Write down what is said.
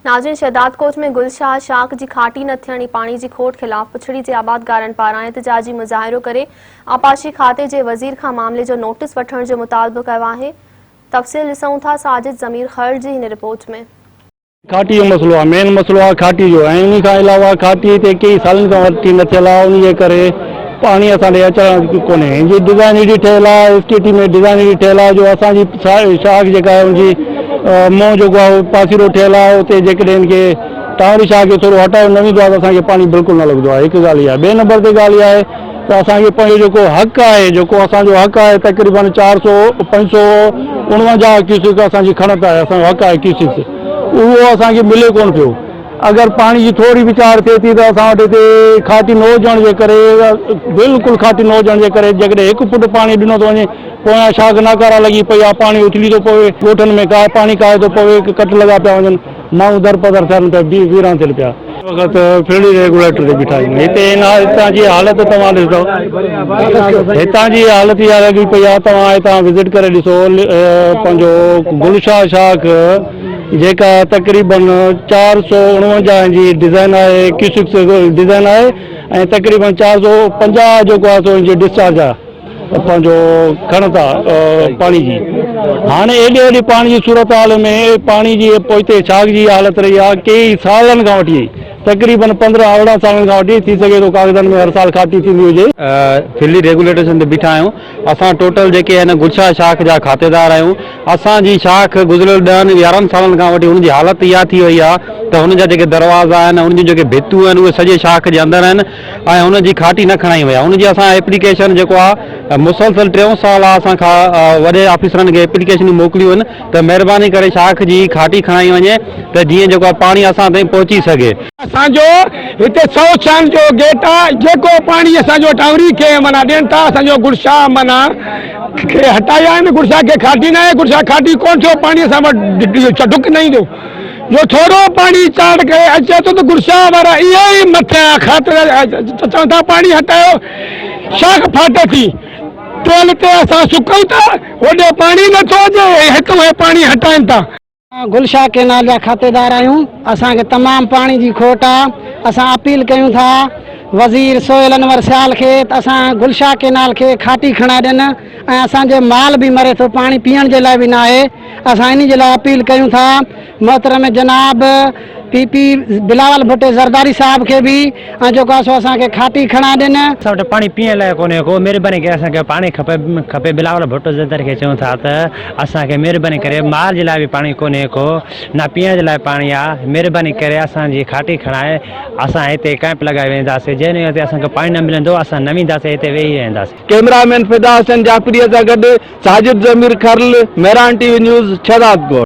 ناظرين شهدادڪوٽ ۾ گل شاهه شاخ جي کاٽي نه ٿيڻ ۽ پاڻي جي کوٽ خلاف پڇڙي جي آبادگارن پاران احتجاجي مظاهرو ڪري آبپاشي کاتي جي وزير کان معاملي جو نوٽيس وٺڻ جو مطالبو ڪيو آهي تفصيل ڏسون ٿا ساجد ضمير خرل جي هن رپورٽ ۾. کاٽي جو مسئلو آهي مين مسئلو آهي کاٽي جو ۽ انهي کان علاوه کاٽي تي ڪيئي سالن کان وٺي نه ٿيل آهي انهي جي ڪري پاڻي اسان ڏي اچڻ ڪونهي هن جي ڊزائن اهڙي ٺهيل آهي ايس ٽي ٽي ۾ ڊزائن اهڙي ٺهيل آهي جو اسان جي شاخ جيڪا آهي ان جي منهن جيڪو آهي اهو پاسيرو ٺهيل آهي اتي جيڪڏهن ان کي ٽانوري شاهه کي ٿورو هٽايو نه ويندو آهي ته اسان کي پاڻي بلڪل نه لڳندو آهي هڪ ڳالهه اها آهي ٻئي نمبر تي ڳالهه اها آهي ته اسان کي پنهنجو جيڪو حق آهي جيڪو اسان جو حق آهي تقريبن چار سو پنج سو اڻونجاهه ڪيوسڪ اسان جي کڻت آهي اسان جو حق آهي ڪيوسڪس اهو اسان کي ملي ڪونه پيو اگر پاڻي جي ٿوري به چاڙهه ٿئي ٿي ته اسان وٽ هتي کاٽي نه هجڻ جي ڪري بلڪل کاٽي نه هجڻ جي ڪري جيڪڏهن هڪ فوٽ پاڻي ڏنو ٿو وڃي پويان شاخ ناڪارا لڳي پئي آهي پاڻي اٿلي ٿو پوي ڳوٺن ۾ ڪاهي پاڻي ڪاهي ٿو پوي ڪٽ لڳا پيا وڃن ماڻهو درپدر ٿين پيا ويران ٿين پيا. هن وقت ڦرڙي ريگوليٽر تي بيٺا آهيون هتي هن هتان جي حالت توهان ڏسندو هتان جي حالت اها لڳي پئي آهي توهان هتان وزٽ ڪري ڏسو پنهنجو گل شاهه شاخ جيڪا تقريبن 449 جي ڊزائن آهي ڪيوسڪس ڊزائن آهي ۽ تقريبن 450 جيڪو آهي سو ان جي ڊسچارج آهي پنهنجو کڻت آهي پاڻي جي هاڻي ايڏي وڏي پاڻي جي صورت حال ۾ پاڻي جي پوئتي شاخ جي حالت رهي آهي ڪيئي سالن کان وٺي تقريبن 15 18 سالن کان وٺي ٿي سگهي ٿو ڪاغذن ۾ هر سال کاٽي ٿيندي هجي. ڦلي ريگوليٽرشن تي بيٺا آهيون اسان ٽوٽل جيڪي آهن گلشاهه شاخ جا کاتيدار آهيون اسان جي شاخ گذريل ڏهن يارهن سالن کان وٺي هن جي حالت اها ٿي وئي آهي ته هن جا جيڪي دروازا آهن هن جون جيڪي ڀتون آهن اهي سڄي شاخ جي اندر آهن ۽ هن جي کاٽي نه کڻائي وئي آهي هن جي اسان ايپليڪيشن جيڪو آهي مسلسل ٽيون سال آهي اسان کان وڏي آفيسرن کي ايپليڪيشنون موڪليون آهن ته مهرباني ڪري شاخ جي کاٽي کڻائي وڃي ته جيئن جيڪو آهي پاڻي اسان تائين پهچي سگهي. اسان جو هتي سو ڇهن جو گيٽ آ جيڪو پاڻي اسان جو ٽانوري کي معنيٰ ڏين ٿا اسان جو گڙشاهه معنيٰ کي هٽايا آهن گڙشاهه کي کاٽي ناهي گڙشاهه کاٽي ڪونه ٿيو پاڻي اسان وٽ ڍڪ نه ايندو جو ٿورو پاڻي چاڙهه ڪري اچي ٿو ته گڙشاهه وارا اهي ئي مٿي خاطر چون ٿا پاڻي هٽايو شاخ ڦاٽي ٿي ٽول تي اسان سڪون ٿا هوڏي پاڻي نٿو اچي هتو هي پاڻي هٽائن ٿا. گل شاهه ڪئنال جا کاتيدار آهيون اسان کي تمام پاڻي جي کوٽ آ اسان اپيل ڪيون ٿا وزير سهيل انور سيال کي ته اسان گل شاهه ڪئنال کي کاٽي کڻائي ڏين ۽ اسان جو مال به مري ٿو پاڻي پيئڻ جي لاء به ناهي اسان انهي جي لاء اپيل ڪيون ٿا محترم جناب پي پي بلاول ڀٽي زرداري صاحب کي به ۽ جيڪو آ سو اسان کي کاٽي کڻائي ڏين. اسان وٽ پاڻي پيئڻ لاء ڪونهي ڪو مهرباني ڪري اسان کي پاڻي کپي کپي بلاول ڀٽو زرداري کي چئون ٿا ته اسان کي مهرباني ڪري مال جي لاء به پاڻي ڪونهي ڪو نه پيئڻ جي لاء پاڻي آ مهرباني ڪري اسان جي کاٽي کڻائي اسان هتي ڪئمپ لڳائي وينداسي جنهن ڏينهن تي اسان کي پاڻي نه ملندو اسان نه وينداسي هتي ويهي رهنداسي. ڪئميرا مين فدا حسين جعفريء سان گڏ Sajid Zameer Kharal, Mehran T V news, Shahdadkot.